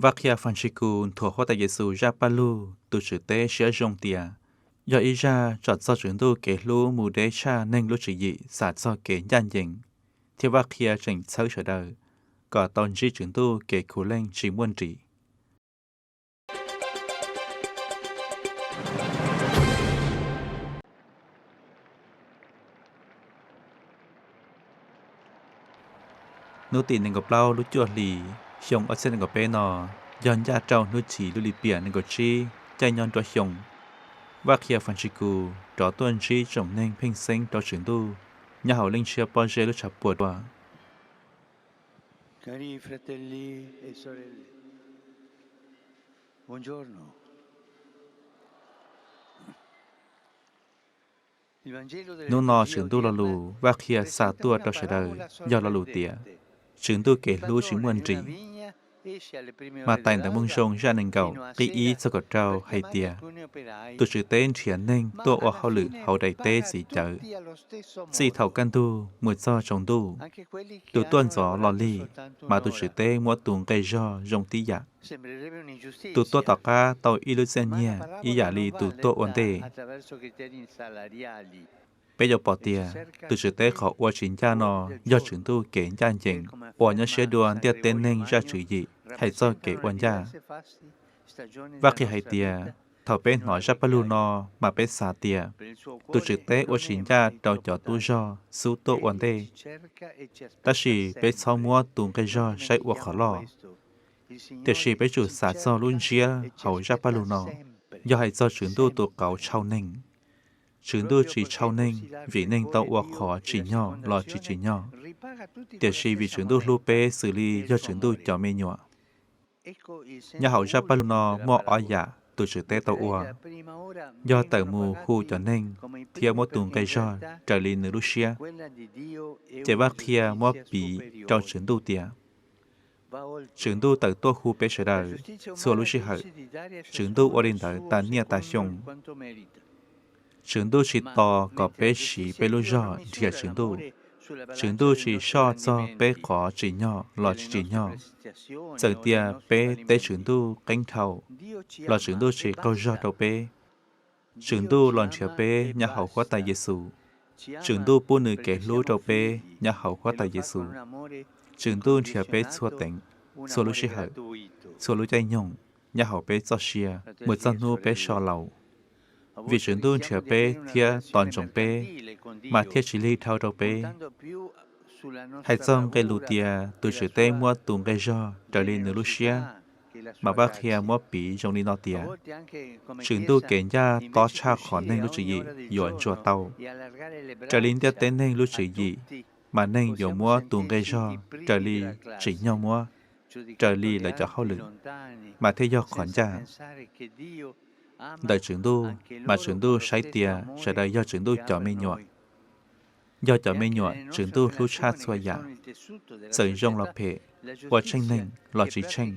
Vaj Qhia Fas Ntshis Kus nthuav Huab Tais Yes Xus zaj paj lug tus Tswv teb siab zoo tias yog ib zaj tsom txog Tswv Ntuj kev hlub mus deb tshaj neeg lub tswv yim xav txog kev ncaj ncees, thiab Vaj Qhia tseem txhawb sawv daws kom tau ntsib Tswv Ntuj kev khuv leej tsis muaj nrim. Hnub tim nees nkaum plaub lub cuaj hlis xyoo ob txhiab nees nkaum peb no, yog ncaj rau hnub chiv lub lis piam nees nkaum tsib caij nyob nruab xyoo, Vaj Qhia Fas Ntshis Kus rov tuaj ntsib tsoom neeg pheej xeeb rau Tswv Ntuj nyob hauv Leej Ntshiab Pob Zeb lub tshav puam dua. Hnub no Tswv Ntuj lo lus Vaj Qhia xa tuaj rau sawv daws yog lo lus tias Tswv Ntuj kev hlub tsis muaj nrim. Mathais Ntawv Moo Zoo zaj nees nkaum nqi ib txog kaum rau hais tias tus Tswv teb nrhiav neeg tuaj ua hauj lwm hauv daim teb txiv cawv, txij thaum kaj ntug mus txog tsaus ntuj. Tus tuaj ntxov los lig, mas tus Tswv teb muab tus nqe zog zoo tib yam. Tus tuaj tom qab tau ib lub txiaj nyiag ib yam li tus tuaj ua ntej. Peb yuav pom tias tus Tswv teb qhov ua tsis ncaj no yog Tswv Ntuj kev ncaj ncees uas nyob siab dua ntiaj teb neeg zaj tswv yim hais txog kev ua ncaj. Vaj Qhia hais tias thaum peb hnov zaj paj lug no, mas peb xav tias tus Tswv teb ua tsis ncaj rau cov tub zog xub tuaj ua ntej, tab sis peb txhob muab tus nqe zog saib ua qhov loj. Tiam sis peb tsum xav txog lub ntsiab hauv zaj paj lug no, yog hais txog Tswv Ntuj tus qauv tshau neeg. Tswv Ntuj tsis tshau neeg vim neeg tau ua qhov tsim nyog los tsis tsim nyog, tiam sis vim Tswv Ntuj hlub peb xws li yog Tswv Ntuj cov me nyuam. Nyob hauv zaj paj lug no muaj ob yam tus Tswv teb tau ua, yog tawm mus hu cov neeg thiab muab tus nqe zog raws li nws lub siab. Ces Vaj Qhia muab piv rau Tswv Ntuj tias Tswv Ntuj tawm tuaj hu peb sawv daws txhua lub sij hawm. Tswv Ntuj ua li ntawd tas niaj tas xyoo. Tswv Ntuj tsis tos kom peb siv peb lub zog nrhiav Tswv Ntuj. Tswv Ntuj tsis soj txog peb qhov tsim nyog los tsis tsim nyog. Txawm tias peb teb Tswv Ntuj qeeb dhau, los Tswv Ntuj tsis qaug zog rau peb. Tswv Ntuj los nrhiav peb nyob hauv Huab Tais Yes Xus. Tswv Ntuj pub nws kev hlub rau peb nyob hauv Huab Tais Yes Xus. Tswv Ntuj nrhiav peb txhua teev, txhua lub sij hawm, txhua lub caij nyoog nyob hauv peb txoj sia mus txog hnub peb so laus. Vim Tswv Ntuj nrhiav peb thiab tos ntsoov peb, mas thiaj tsis lig dhau rau peb. Hais txog nqe lus tias tus Tswv teb muab tus nqe zog raws li nws lub siab, mas Vaj Qhia muab piv zoo li no tias Tswv Ntuj kev ncaj tob tshaj qhov neeg lub tswv yim yuav ntsuas tau. Raws li ntiaj teb neeg lub tswv yim, mas neeg yuav muab tus nqe zog raws li tsim nyog muab, raws li lawv cov hauj lwm, mas thiaj yog qhov ncaj. Ntawm Tswv Ntuj, mas Tswv Ntuj saib tias sawv daws yog Tswv Ntuj cov me nyuam. Yog cov me nyuam Tswv Ntuj hlub tshaj txhua yam, txawm zoo los phem, ua tsheej neeg los tsis tsheej,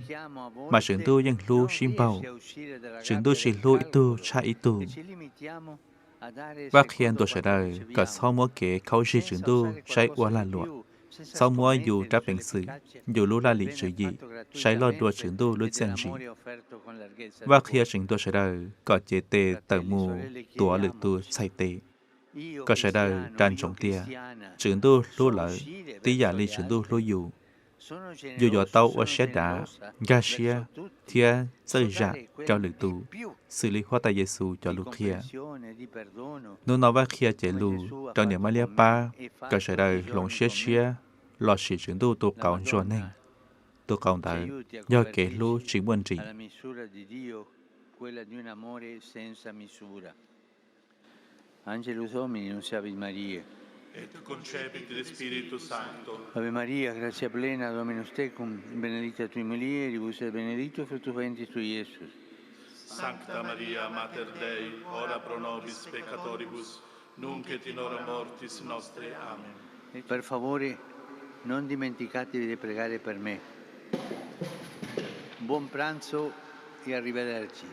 mas Tswv Ntuj yeej hlub sib npaug. Tswv Ntuj tsis hlub ib tug tshaj ib tug. Vaj Qhia ntuas sawv daws kom txhob muab kev khaub zig Tswv Ntuj saib ua lag luam, txhob muab yus rab peev xwm, yus lub laj lim tswv yim saib loj dua Tswv Ntuj lub txiaj ntsim. Vaj Qhia tseem ntuas sawv daws kom cev tes tawm mus tuav lwm tus txhais tes, kom sawv daws ras ntsoov tias Tswv Ntuj hlub lawv tib yam li Tswv Ntuj hlub yus. Yus yuav tau ua siab dav, nkag siab, thiab txawj zam rau lwm tus, xws li Huab Tais Yes Xus cov lus qhia. Hnub no Vaj Qhia cev lus rau niam Mab Liab pab kom sawv daws hloov siab tshiab los sim Tswv Ntuj tus qauv ntsuas neeg. Tus qauv ntawd yog kev hlub tsis muaj nrim. Angelus Domini, nunc siavit Mariae. Et concepit de Spiritu Sancto. Ave Maria, gratia plena, Dominus tecum, benedicta tui mulieribus, et benedictus fructus ventris tui, Iesus. Sancta Maria, Mater Dei, ora pro nobis peccatoribus, nunc et in hora mortis nostrae. Amen. Per favore, non dimenticatevi di pregare per me. Buon pranzo e arrivederci.